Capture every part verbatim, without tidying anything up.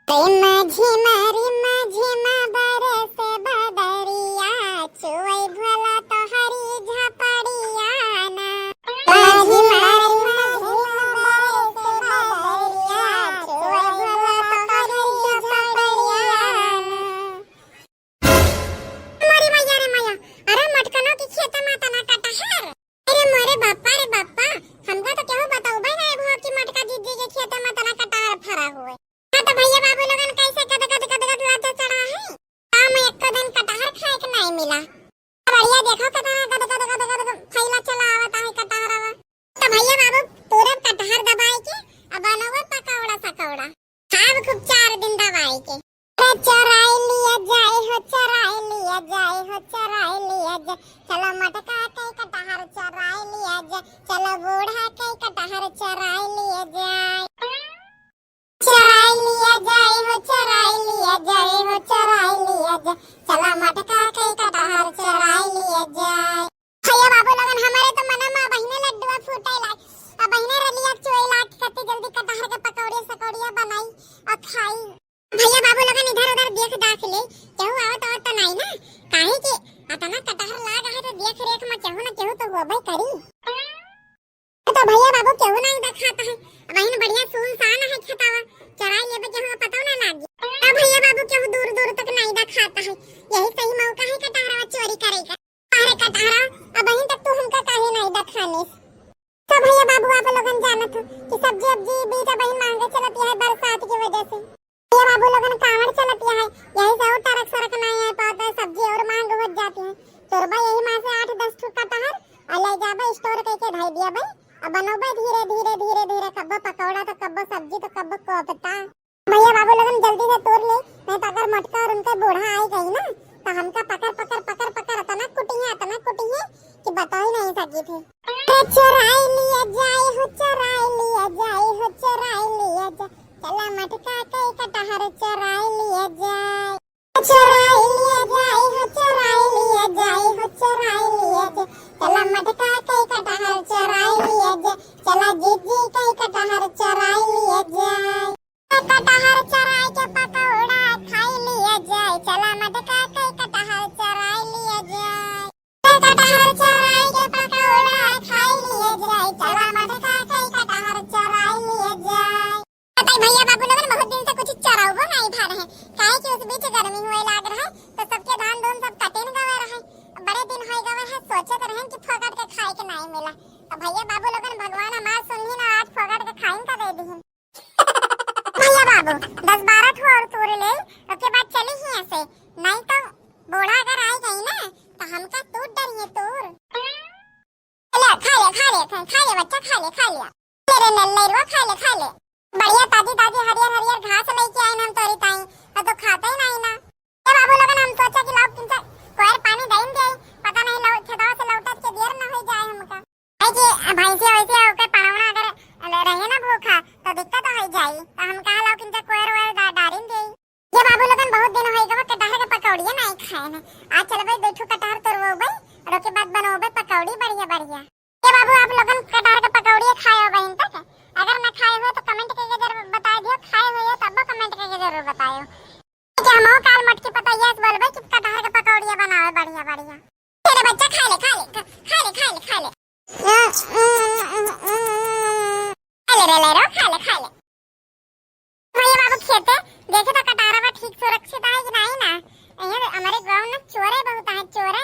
रे माझी मारी माझी मा बरस बदरिया, चुवई भोला तोहरी झपड़िया ना। माझी मारी माझी मा बरस बदरिया, चुवई भोला तोहरी झपड़िया ना। मोरी मैया रे मैया, अरे मटकनो की खेत मा तना कटहर। अरे मोरे बापा रे बापा, हमका तो केहू बतउबे नाई भो कि मटका दीदी के खेत मा तना कटहर फरा हुए। हाँ तो भैया बाबू लोगन कैसे गद गद गद गद लाते चढ़ा है। गाँव में एको दिन कटहर खाए के नाई मिला। बढ़िया देखो कितना गद गद गद गद फैला चला आवता है कटहरवा। तो भैया बाबू तोरे कटहर दबाए के अब बनउबे पकौड़ा सकौड़ा। खाब खूब चार दिन दबाए के। अरे चोराई लिया जाए हो, चोराई लिया जाए हो, चोराई लिया जाए। चलो मटका के कटहर चोराई लिया जाए, चलो बूढ़ा के कटहर चोराई लिया जाए। चोराई लिया जाए हो, चोराई लिया जाए हो, चोराई लिया जाए। चलो मटका के कटहर चोराई लिया जाए। भैया बाबू लोगन, हमरे तो मना मा बहिने लड्डुआ फूटे लाग, अब बहिने रलिया चोई लाग, कत्ती जल्दी कटहर के पकौड़िया सकौड़िया बनाई और खाई। भैया बाबू लोगन इधर उधर देख दाख ले, केहू आवत आवत तो नाई ना, काहे कि अतना कटहर लाग है तो देख रेख मा केहू ना केहू तो होबे करी। तो भैया बाबू केहू नाई देखात है, अब बहिन बढ़िया सुनसान है खेतवा, चराई लेबे केहू पता ना लागी। तो भैया बाबू केहू दूर दूर तक नाई देखात है, यही सही मौका है कटहरवा चोरी करे का। अरे कटहरा, अबहिन तक तू हमका काहे नाई देखानिस? तो भैया बाबू आप लोगन जानत हो कि सब्जी अब्जी बीज अबहिन महंगे चलत है बरसात की वजह से। भैया बाबू लोगन कांवड़ चलत है, यही से और ट्रक सरक नाई आ पावत है, सब्जी और महंग हो जाती है। तोरबा यही मा से आठ दस ठो कटहर और ले जाबे store करके धई दिया भाई। अब बनोबे धीरे धीरे धीरे धीरे, कब्बो पकौड़ा तो कब्बो सब्जी तो कब्बो कोफ्ता। भैया बाबू लोगन जल्दी से तोड़ ले, नहीं तो अगर मोटका और उनके बूढ़ा आई गई ना, तो हमका पकड़ पकड़ पकड़ पकड़ अतना कुटिहे, अतना कुटिहे कि बता ही नहीं सकी थे। अरे चुराई लिया जाए हो, चुराई लिया जाए हो, चुराई लिया जाए, चला मटका के कटहर चुराई लिया जाए। चुराई लिया जाए हो, चुराई लिया जाए हो, चुराई लिया जाए, चला मटका के कटहर चुराई लिया जाए, चला जीजी के कटहर चुराई लिया जाए। कटहर चुराई के पकौड़ा खाई लिया जाए, चला मटका के कटहर चुराई लिया जाए। कटहर चुराई के पकौड़ा खाई लिया जाए, चला मटका के कटहर चुराई लिया जाए। बताई भैया बाबू लोगन बहुत दिन से कुछ चरउबो नाई भा रहे, काहे कि उस बीच गर्मी हुए लाग रहे, तो सबके धान धून सब कटे न गवे रहे। बड़े दिन होए गवे है, सोचत रहन कि फोकट के खाए के नाई मिला। तो भैया बाबू लोगन भगवान हमार सुनही ना, आज फोकट के खाइन का दे दिहिन। भैया बाबू, दस बारह ठो और तोड़ ले, ओके बाद चली ही ऐसे, नहीं तो बूढ़ा अगर आ गई ना, तो हमका तूर डरिए तूर। ले, खा ले, खा ले, खा, खा ले बच्चा, खा ले, खा ले। ले रे नल्लैरवा, खा ले, खा ले। बढ़िया ताजी ताजी हरियर हरियर घास लेके आए ना हम तोरी ताई, और तो खाता ही नहीं ना। ए बाबू लोगन, हम सोचा कि लाओ किंचा कोयर पानी डाइन दे, पता नहीं लौ-, खेतवा से लौटत के देर न हो जाए हमका। भाई जी, भैंसिया वैसिया ओकर पड़ौना अगर रहे ना भूखा, तो दिक्कत हो जाई। तो हम कहा लाओ किंचा कोयर वोयर डा-, डारिन दे। ये बाबू लोगन बहुत दिन होई गवा कटहर के पकौड़िया नाई खाए ने। आज चलबे दो ठो कटहर तोड़बे और ओके बाद बनोबे पकौड़ी बढ़िया बढ़िया। ये बाबू आप लोगन कटहर के पकौड़िया खाए हो बहिन तक? अगर ना खाए हो तो comment करके जरूर बताए दियो, खाए हो तब comment करके जरूर बताए हो। कि हमहू काल मोटकी पतैया से बोलबे कि कटहर के पकौड़िया बनावे बढ़िया बढ़िया। ले रे बच्चा, खा ले, खा ले, खा ले, खा ले, खा ले। खा ले रे, ले रे, खा ले, खा ले। भैया बाबू खेते देखे तो कटहरवा ठीक सुरक्षित है कि नहीं ना? यहाँ हमारे गाँव में चोरे बहुत है, चोरे।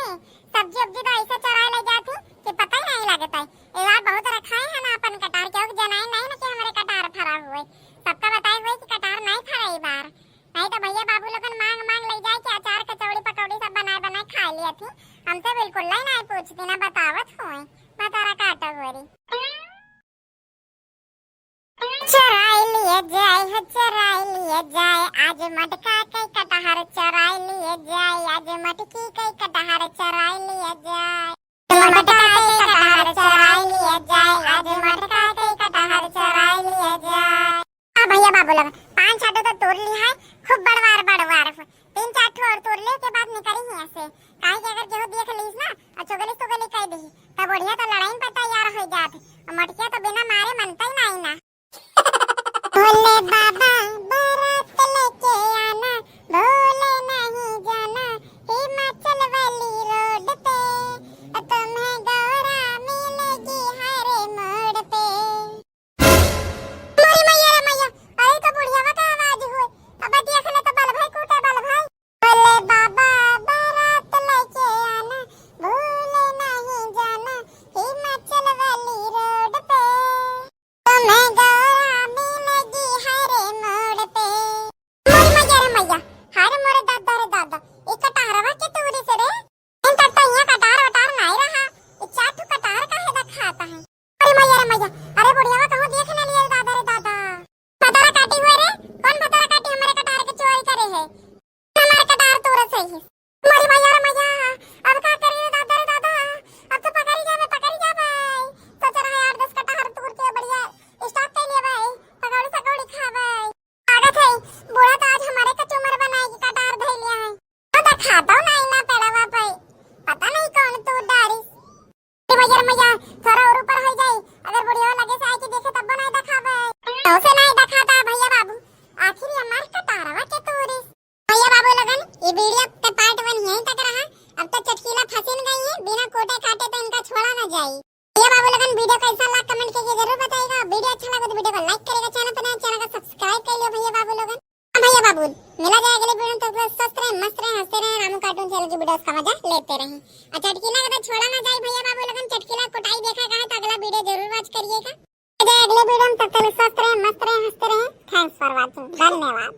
सब्जी उब्जी तो ऐसे चोराए ले जाती कि पता ही नहीं लगता है। ये बार बहुत रखा है ना अपन कटहर, क्योंकि जनाए नहीं ना कि हमारे कटहर फरा हुए। सबका बताए हुए कि कटहर नहीं फरा ये बार। नहीं तो भैया बाबू लोगन मांग मांग ले जाए के अचार, कचौड़ी, पकौड़ी सब बनाए बनाए खा लिया थी। हमसे बिल्कुल नहीं, नहीं पूछती ना, बतावत हुए। बतारा काटो गोरी। चुराई लिया जाए हो, चुराई लिया जाए, आज मटका के कटहर चुराई लिया जाए, आज मटकी के कटहर चुराई लिया जाए। मटका के कटहर चुराई लिया जाए, आज मटका के कटहर चुराई लिया जाए। हाँ भैया बाबू लोग, पाँच छह ठो तो तोड़ ली है, खूब बड़वार बड़वार। तीन चार ठो और तोड़ ले के बाद निकली ही ऐसे, काहे कि अगर केहू देख लीस ना और चुगली सुगली कह दी, तब बुढ़िया तो लड़ाई पे तैयार हो जात, और मोटकिया तो बिना मारे मनता ही नहीं ना। भोले बाबा बारात लेके बूढ़ा तो आज हमरे का चूमर बनाए के कटार धइले है। तो देखा दो ना इना पेड़वा पे, पता नहीं कौन तूर डारिस। ए भैया रे मैया, थोड़ा और ऊपर हो जाई, अगर बुढ़िया लगे से आए के देखे तब नहीं देखाबे। तो से नहीं देखाता भैया बाबू, आखिर ये हमार कटारवा के तूरिस। भैया बाबू लोगन, ये वीडियो के पार्ट वन यहीं तक रहा। अब तो चटकीला फंसिन गई है, बिना कोटे काटे तो इनका छोड़ा ना जाई। भैया बाबू लोगन, वीडियो कैसा लगा कमेंट करके जरूर बताइएगा। वीडियो अच्छा लगा तो वीडियो को लाइक करिएगा, चैनल पर नए चैनल का सब्सक्राइब कर लियो भैया बाबू लोगन। हाँ भैया बाबू, मिला जाए अगले वीडियो में, तो स्वस्थ रहे, मस्त रहे, हंसते रहे, रामू कार्टून चैनल की वीडियोस का मजा लेते रहे। और चटकीला का तो छोड़ा ना जाए भैया बाबू लोगन, चटकीला कुटाई देखा का है तो अगला वीडियो जरूर वॉच करिएगा। मिला जाए अगले वीडियो में, तब तक स्वस्थ रहे, मस्त रहे, हंसते रहे। Thanks for watching, धन्यवाद।